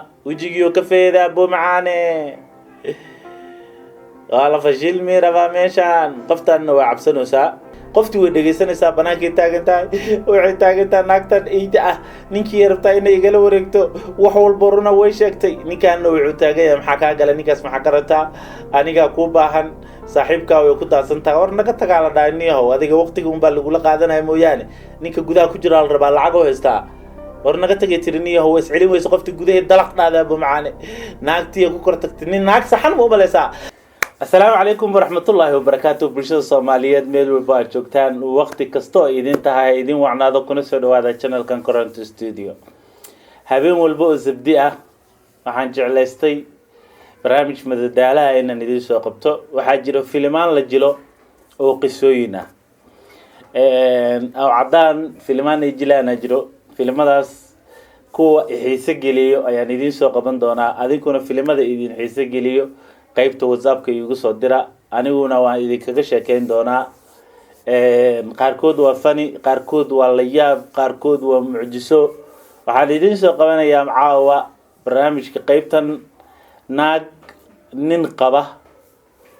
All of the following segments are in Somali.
Wejigiioo ka feeda, abo macaane, waa la fashilmi rabaa meeshaan. Qoftaanna waa cabsanaysaa, qoftii way dhegaysanaysaa, banaankay taagan tahay. Waxay taagan tahay naagtan eyda ah, ninkii rabtaa inay igala wareegto. Wax walbo runa way sheegtay. Ninkaanna wuxuu taagan yahay, "Maxaa kaa gala ninkaas? Maxaa ka rabtaa? Anigaa kuu baahan, saaxiibkaa way ku daadsan tahay. War naga tagaa," la dhahay. "Niyahow, adiga waqtiga unbaa lagula qaadanaya mooyaane, ninka gudaha ku jiraa la rabaa, lacag oo haystaa. War naga tagay," tiri. "Niyahow, way iscelin weysa qofti gudaheed dalaq dhahda." Abu macaane, naagtiya ku kor tagtay nin naag saxan ma umalaysaa? Assalaamu calaykum waraxmatullaahi wabarakaatu. Bulshada Soomaaliyeed meel walba aad joogtaan, waqti kasta oo idin tahay idin wacnaado. Kuna soo dhawaada channelkan Coronto Studio. Habeen walba oo Sabdi ah waxaan jeclaystay barnaamij madadaalaha inaan idiin soo qabto. Waxaa jiro filimaan la jilo oo qisooyin ah oo caddaan, filimaan ay jilaana jiro. Filimadaas kuwa xiise geliyo ayaan idiin soo qaban doonaa. Adinkuna filimada idin xiise geliyo qeybta WhatsAppka iigu soo dira, aniguna waan idinkaga sheekeyn doonaa. Qaarkood waa funny, qaarkood waa layaab, qaarkood waa mucjiso. Waxaan idiin soo qabanayaa caawa barnaamijka qeybtan naag nin qaba.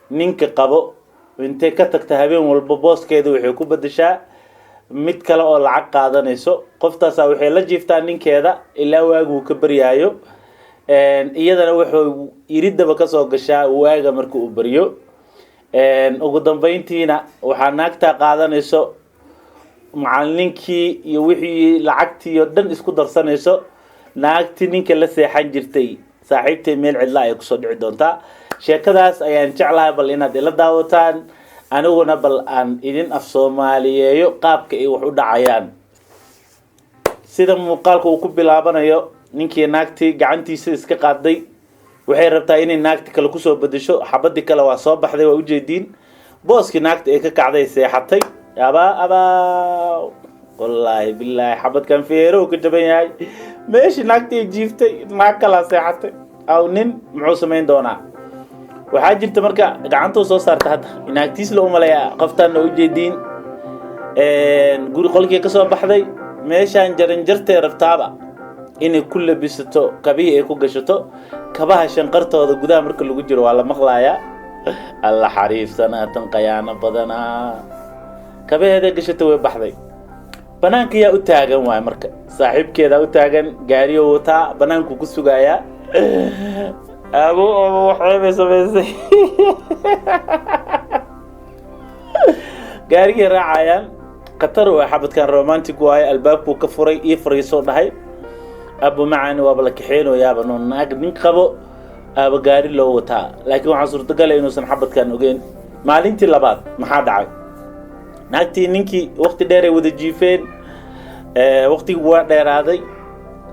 Ninka qabo intay ka tagta habeen walba, booskeeda waxay ku bedeshaa mid kale oo lacag qaadanayso. Qoftaasaa waxay la jiiftaa ninkeeda ilaa waaguu ka baryaayo. Iyadana wuxuu iridaba kasoo gashaa waaga marka uu baryo. Ugu dambeyntiina waxaa naagtaa qaadanayso macalininkii iyo wixii lacagtii oo dhan isku darsanayso naagtii ninka la seexan jirtay saaxiibtay. Meel cidla ay kusoo dhici doontaa. Sheekadaas ayaan jeclahay bal inaad ila daawataan, aniguna bal aan idin af Soomaaliyeeyo qaabka ay wax u dhacayaan. Sida muuqaalka uu ku bilaabanayo, ninkii naagtii gacantiisa iska qaaday, waxay rabtaa inay naagti kale kusoo bedesho. Xabadii kale waa soo baxday, waa ujeediin. Booskii naagta ay ka kacday seexatay. Abaa abaa, wallaahi bilaahi, xabadkan feerow ka jaban yahay. Meeshii naagtii ay jiiftay naag kalaa seexatay. Aw, nin muxuu samayn doonaa? Waxaa jirta marka gacantuu soo saarta hadda naagtiis la umaleeyaa. Qoftaana ujeediin, guri qolkii ka soo baxday, meeshaan jaranjartay rabtaaba inay ku labisato, kabihii ay ku gashato. Kabaha shanqartooda gudaha marka lagu jiro waa la maqlayaa. Alla xariifsanaa, tan qayaano badanaa. Kabaheeda gashata, way baxday. Banaanka yaa u taagan waay? Marka saaxiibkeedaa u taagan, gaariyo wataa, banaanku ku sugayaa. Abo abo, waxeebay samaysay, gaarigay raacayaan. Khatar waa xabadkan, romantic waayo. Albaabkuu ka furay, "Ii fariisoo," dhahay. Abu macani, waaba la kaxeynoyaaba no, naag nin qabo aaba gaari loo wataa. Laakiin waxaa suurtagala inuusan xabadkan ogeyn. Maalintii labaad maxaa dhacay? Naagtii ninkii waqti dheer ay wada jiifeen, waqtigii waa dheeraaday.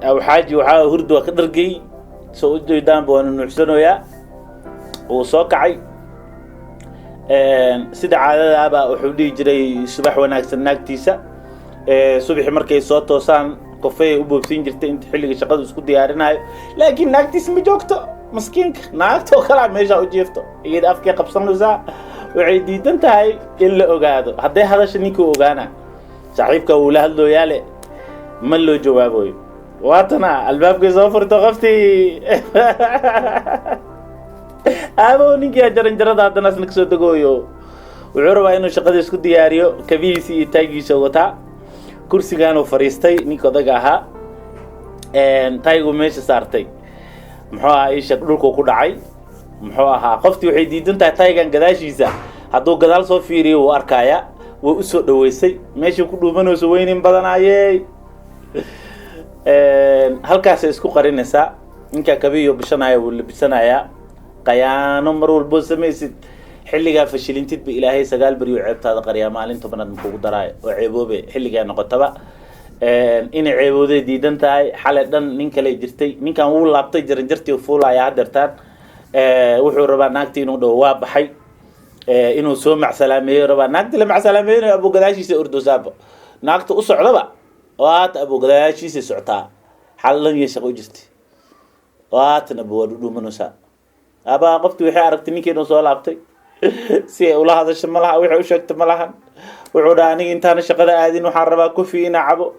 Awxaaji waxaa hurdi waa ka dhargay, soo ujeedaanba waana nuuxsanoyaa. Wuu soo kacay sida caadadaaba, wuxuu dhihi jiray, "Subax wanaagsan," naagtiisa. Subaxi markay soo toosaan kofey u boobsiin jirtay inta xilliga shaqadu isku diyaarinayo. Laakiin naagtiis ma joogto, maskiinka naagtoo kalaa meeshaa u jiifto. Iyada afkay qabsanaysaa, waxay diidan tahay in la ogaado. Hadday hadasha ninkuu ogaana. Saaxiibka wuu la hadlooyaale, ma loo jawaaboyo. Waatana albaabkay soo furto qoftii. Aabow, ninkii jaranjarada haddana asna kasoo degooyo, wuxuu rabaa inuu shaqada isku diyaariyo. Kabihiisii iyo taagiisa wataa, kursigaanuu fadhiistay. Ninka odaga ahaa taygu meesha saartay, muxuu ahaa isha dhulku ku dhacay. Muxuu ahaa, qoftii waxay diidan tahay taygan gadaashiisa, hadduu gadaal soo fiiriyo wuu arkaaya. Way usoo dhaweysay meeshii ku dhuumanayso weynin badanaayey, halkaasay isku qarinaysaa. Ninkaa kabihiyo gashanaya, wuu labisanayaa. Qayaano mar walboo samaysid, xilligaa fashilintid ba Ilaahay 9 beriyo ceebtaada qariyaa, maalin 10aad makugu daraayo oo ceeboobe. Xilligaa noqotaba inay ceebooday diidan tahay. Xalay dhan nin kale jirtay. Ninkan wuu laabtay, jaranjartii fuulaya hadeertaan. Wuxuu rabaa naagtii inuu dhawo waa baxay, inuu soo macsalaameeyo rabaa. Naagti la macsalaameeynayo, abuu gadaashiisa ordoosaaba, naagta u socdaba waata. Abuu gadaashiisa socotaa, xal dhan iyo shaqo u jirtay. Waatan abu, waa dhudhuumanaysaa. Abaa, qofti waxay aragtay ninkii inuu soo laabtay. Si ay ula hadasho ma laha, waxay u sheegta ma lahan. Wuxuu dhaha, "Aniga intaana shaqada aadin waxaan rabaa coffee inaa cabo."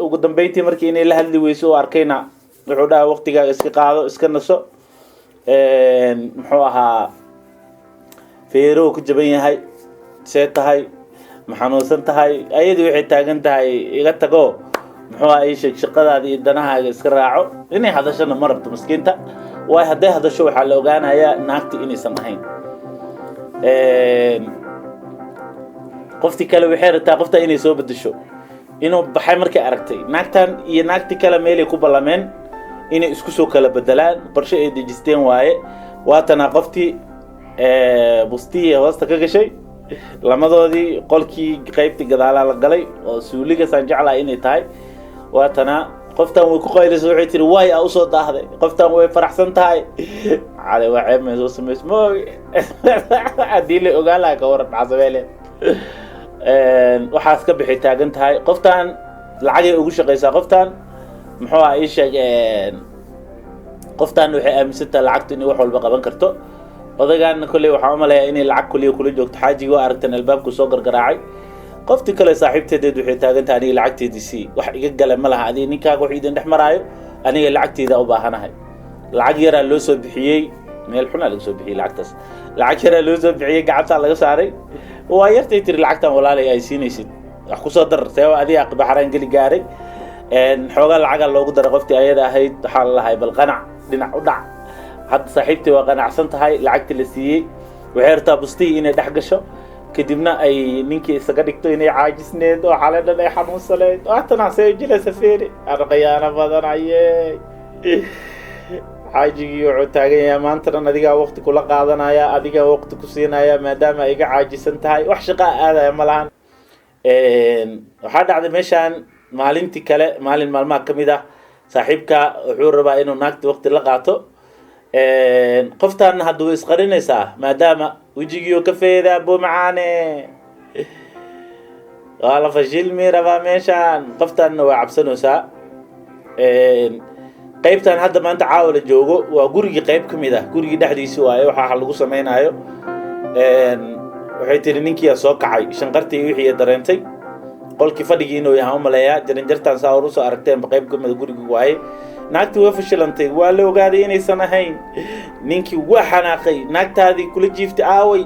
Ugu dambeyntii markii inay la hadli weyso oo arkayna Wuxuu dhahay waqtigaaga iska qaado, iska naso. Muxuu ahaa, feeruhu ku jaban yahay, see tahay, ma xanuunsan tahay? Ayadii waxay taagan tahay iga tago, muxuu ahaa, ii sheeg, shaqadaada iyo danahaaga iska raaco. Inay hadashana ma rabto maskiinta, waayo hadday hadasho waxaa la ogaanayaa naagti inaysan ahayn. Qoftii kale waxay rabtaa qoftaa inay soo bedesho. Inuu baxay markay aragtay, naagtan iyo naagti kale meelay ku ballameen inay isku soo kala bedelaan, qorshe ay dejisteen waaye. Waatana qoftii bustiyi hoosta ka gashay, lamadoodii qolkii qaybtii gadaalaa la galay oo suuligasaan jeclahay inay tahay. Waatana qoftan way ku qaylisay, waxay tiri waay aa usoo daahday. Qoftan way faraxsan tahay, cali waa ceeb may soo samays moogi. Haddii la ogaan lahaa ka waran, maxaa sameyle? Waxaas ka bixi taagan tahay. Qoftan lacagay ugu shaqaysaa. Qoftan muxuu aha, ii sheeg, qoftan waxay aaminsan tahay lacagtu inay wax walba qaban karto. Odaygaana kolley waxaan umaleeyaa inay lacag kuliya kula joogto. Xaajigii waa aragteen, albaabku soo gargaraacay. Qoftii kale saaxiibteedeed waxay taagan tahay aniga lacagteedii sii, wax iga gala ma laha, adiga ninkaaga wax idin dhex maraayo, aniga lacagteeda u baahanahay. Lacag yaraa loo soo bixiyey, meel xunaa laga soo bixiyey lacagtaas. Lacag yaraa loo soo bixiyey, gacantaa laga saaray. Waa yartay tiri lacagtan walaalay ay siinaysid, wax kusoo dar seeba adiga baxraan geli gaaray. Xoogaa lacagaa loogu daray qoftii ayada ahayd. Waxaa la lahay bal qanac, dhinac u dhac. Hadda saaxiibtii waa qanacsan tahay lacagtii la siiyey. Waxay rabtaa bustihii inay dhex gasho, kadibna ay ninkii isaga dhigto inay caajisneed oo xalay dhan ay xanuunsaneyd. Waatana see jilaysa, feeri arqayaano badan aye. Xaajigii wuxuu taagan yahay maanta dhan adigaa waqti kula qaadanaya, adigaa waqti ku siinaya, maadaama ay iga caajisan tahay, wax shaqaa aadaya ma lahan. Waxaa dhacday meeshaan maalintii kale, maalin maalmaha ka mid ah, saaxiibka wuxuu rabaa inuu naagta waqti la qaato. Qoftaana hadda way isqarinaysaa maadaama wejigiioo ka feedaa macaane waa la fashilmi rabaa meeshaan. Qoftaanna waa cabsanaysaa. Qaybtan hadda maanta caawa la joogo waa gurigii qayb ka mid ah, gurigii dhexdiisi waaye waxa lagu sameynaayo. Waxay tiri ninkiyaa soo kacay, shanqartii wixii dareentay. Qolkii fadhigii inuu yahay umaleeyaa, jaranjartan saa hor usoo aragteenba qayb ka mida gurigii waaye. Naagtii way fashilantay, waa la ogaaday inaysan ahayn. Ninkii waa xanaaqay. Naagtaadii kula jiiftay aaway?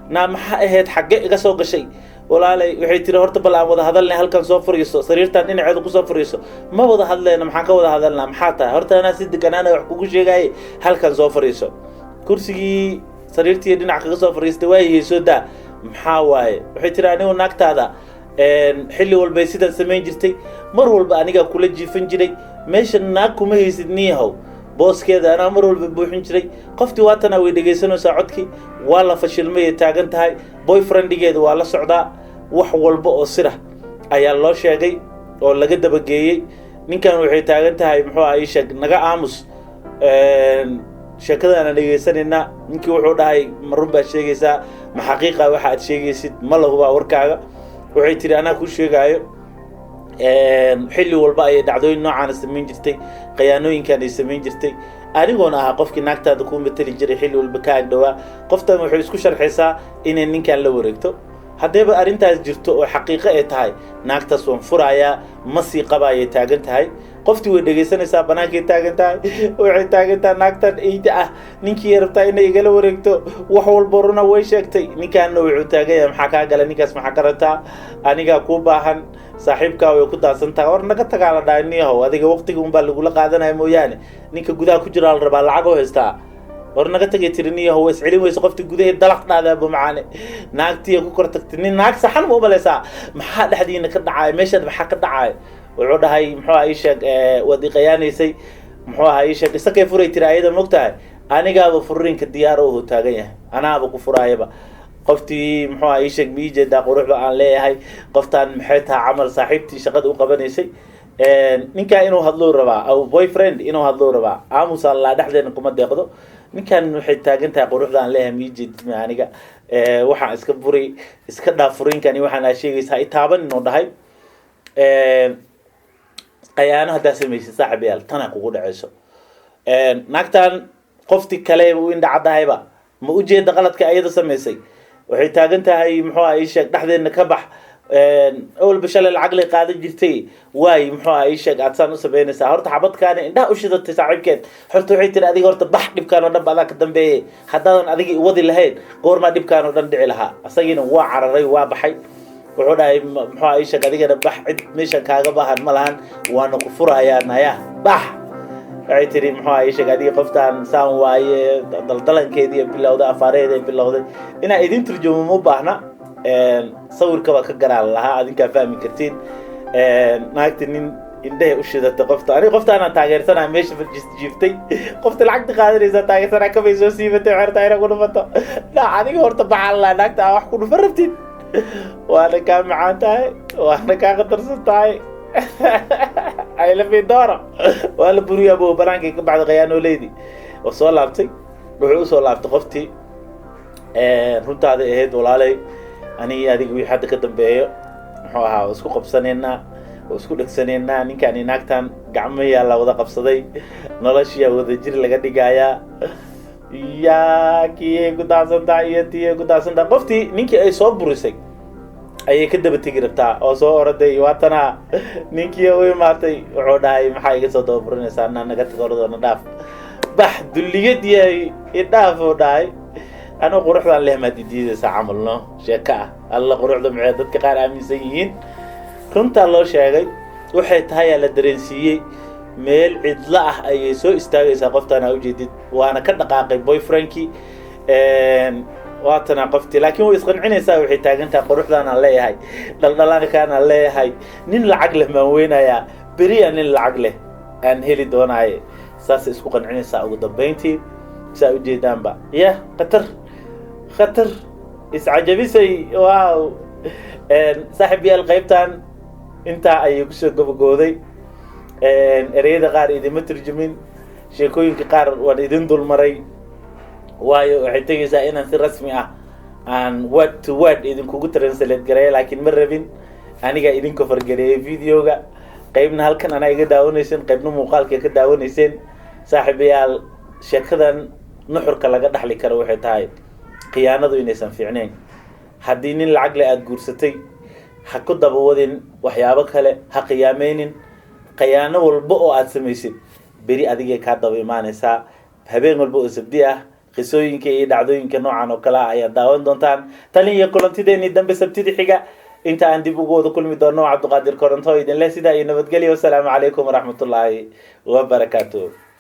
Naa maxaa ahayd? Xagge iga soo gashay walaalay? Waxay tiri horta bal aan wada hadalnay, halkan soo fariiso, sariirtan dhinaceeda kusoo fariiso. Ma wada hadlayno, maxaan ka wada hadalnaa? Maxaa tahay? Horta anaa si deganaana wax kugu sheegaaye, halkan soo fariiso. Kursigii sariirtii dhinac kaga soo fariistay. Waayihii soo daa, maxaa waaye? Waxay tiri anigu naagtaada xilli walbay sidaan samayn jirtay, mar walba anigaa kula jiifan jiray, meesha naag kuma haysid niyahow, booskeeda anaa mar walba buuxin jiray. Qoftii waatana way dhegaysanaysaa codkii. Waa la fashilmay taagan tahay. Boyfriendigeeda waa la socdaa, wax walba oo sira ayaa loo sheegay oo laga dabageeyey. Ninkan waxay taagan tahay muxuu aha, ii sheeg, naga aamus, sheekadaana dhegaysanaynaa. Ninkii wuxuu dhahay ma run baad sheegaysaa? Ma xaqiiqa waxa aad sheegaysid? Ma la hubaa warkaaga? Waxay tiri anaa kuu sheegaayo, xilli walba ayay dhacdooyin noocaana samayn jirtay, khayaanooyinkan ay samayn jirtay, anigoona ahaa qofkii naagtaada kuu matali jiray, xilli walba ka agdhowaa. Qoftan waxay isku sharxaysaa inay ninkan la wareegto. Haddayba arrintaas jirto oo xaqiiqo ay tahay, naagtaas waan furayaa, ma sii qabaayay taagan tahay. Qoftii way dhegaysanaysaa, banaankay taagan tahay. Waxay taagan tahay naagtan eyda ah ninkii rabtaa inay igala wareegto, wax walba runa way sheegtay. Ninkaanna wuxuu taagan yahay maxaa kaa galay ninkaas? Maxaa ka rabtaa? Anigaa kuu baahan, saaxiibkaa way ku daadsan tahay. War naga tagaa la dhahay niyahow, adiga waqtiga unbaa lagula qaadanaya mooyaane, ninka gudaha ku jiraa la rabaa, lacag oo haystaa. War naga tagay tiri niyahow. Way iscelin weysa qofti, gudaheed dalaq dhahdaaba macaane. Naagtiya ku kor tagtay. Nin naag saxan ma umalaysaa? Maxaa dhexdiina ka dhacaayo meeshaan? Maxaa ka dhacaayo? Wuxuu dhahay muxuu aha, ii sheeg, waad iqayaanaysay, muxuu ahaa, ii sheeg. Isakay furay tiri ayada, mogtahay anigaaba furiinka diyaar oo taagan yahay, anaaba ku furaayaba. Qoftii muxuu aha, ii sheeg, ma ii jeedaa quruxda aan leeyahay? Qoftaan maxay tahay camal? Saaxiibtii shaqada u qabanaysay. Ninkaa inuu hadluu rabaa, aw boyfriend inuu hadluu rabaa. Aamusa laa, dhexdeena kuma deeqdo. Ninkan waxay taagan tahay quruxda aan leeyahay ma ii jeedid ma aniga? Waxaan iska buri, iska dhaaf furiinkani, waxaan aa sheegaysaa itaaban inuu dhahay. Qayaano haddaa samaysid saaxib yaal, tanaa kugu dhaceyso. Naagtan qofti kale u indhacadahayba ma ujeeda qaladka ayada samaysay. Waxay taagan tahay muxuu aha, ii sheeg, dhexdeena ka bax. Awalba shalay lacag lay qaadan jirtay. Waay, muxuu ah, ii sheeg aad saan u samaynaysaa? Horta xabadkaani indhaha u shidatay saaxiibkeed. Horta waxay tiri, adiga horta bax, dhibkaan oo dhan ba adaa ka dambeeyay. Haddaadan adiga iwadi lahayn, goormaa dhibkaan oo dhan dhici lahaa? Asagiina waa cararay, waa baxay. Wuxuu dhahay, muxuu ah, ii sheeg, adigana bax, cid meeshan kaaga baahan ma lahan, waana ku furayaa, naya bax. Waxay tiri, muxuu ah, ii sheeg, adiga qoftaan saan waaye. Daldalankeedii bilowday, afaareheeda bilowday. Inaa idin turjumo ma baahna, sawirkaba ka garaal lahaa, adinkaa fahmi kartiin. Naagta nin indhahay u shidatay qofta. Aniga qofta anaan taageersanaa, meesha jiiftay, qofta lacagta qaadanaysaa taageersanaa. Kabay soo siibatay, xertaa inay ku dhufato. Na adiga horta baxaan lahaa. Naagta aa wax ku dhufan rabtid, waana kaa macaan tahay, waana kaa khatarsan tahay. Ayla dooro waa la buriyaa bo. Banaankay ka baxday khayaanooleydi oo soo laabtay. Wuxuu usoo laabtay qoftii, runtaada ahayd walaaley, aniga adiga wixii hadda ka dambeeyo, muxuu ahaa, waa isku qabsanaynaa, waa isku dhegsanaynaa. Ninkaan iyo naagtan gacmayaa la wada qabsaday, noloshiyaa wadajir laga dhigayaa. Yaa kiyay ku daacsan tahay iyo tiyay ku daacsan tahay? Qoftii ninkii ay soo burisay ayay ka daba tegi rabtaa oo soo oroday. Waatana ninkii u imaatay. Wuxuu dhahay, maxaa iga soo daba burinaysaa? Naa naga tag, orodoo na dhaaf, bax, dulliyad yahay, idhaaf, uu dhahay. Anigu quruxdaan leh maad idiidaysaa camal? No sheeko ah. Alla, quruxda maxay dadka qaar aaminsan yihiin? Runtaa loo sheegay, waxay tahay aa la dareensiiyey. Meel cidlo ah ayay soo istaagaysaa qoftaan aa ujeedid, waana ka dhaqaaqay boyfriendkii. Waatana qoftii, laakiin way isqancinaysaa. Waxay taagan tahay, quruxdaan aan leeyahay, dhaldhalaalkaan aan leeyahay, nin lacag leh maan weynayaa? Beriya nin lacag leh aan heli doonaaye. Saasay isku qancinaysaa. Ugu dambeyntii saa ujeedaanba, yah, khatar, khatar iscajabisay. Wow, saaxiib yaal, qaybtan intaa ayay kusoo gabagooday. Ereyada qaar idinma turjumin, sheekooyinka qaar waan idin dulmaray, waayo waxay tegaysaa inaan si rasmi ah aan word to word idinkugu translate gareeyo, laakiin ma rabin. Anigaa idinka fargareeyay videoga. Qaybna halkan anaa iga daawanayseen, qaybna muuqaalka ka daawanayseen. Saaxiibayaal, sheekadan nuxurka laga dhaxli karo waxay tahay khiyaanadu inaysan fiicnayn. Haddii nin lacag le aada guursatay, ha ku dabawadin waxyaabo kale, ha khiyaameynin. Khiyaano walba oo aada samaysid, beri adigay kaa daba imaanaysaa. Habeen walba oo Sabdi ah qisooyinka iyo dhacdooyinka noocan oo kale ah ayaad daawan doontaan. Tan iyo kulantideenii dambe Sabtida xiga inta aan dib ugu wada kulmi doono, Cabdiqaadir Koronto idin leh sidaa iyo nabadgelyo. Wasalaamu calaykum waraxmatullaahi wabarakaatu.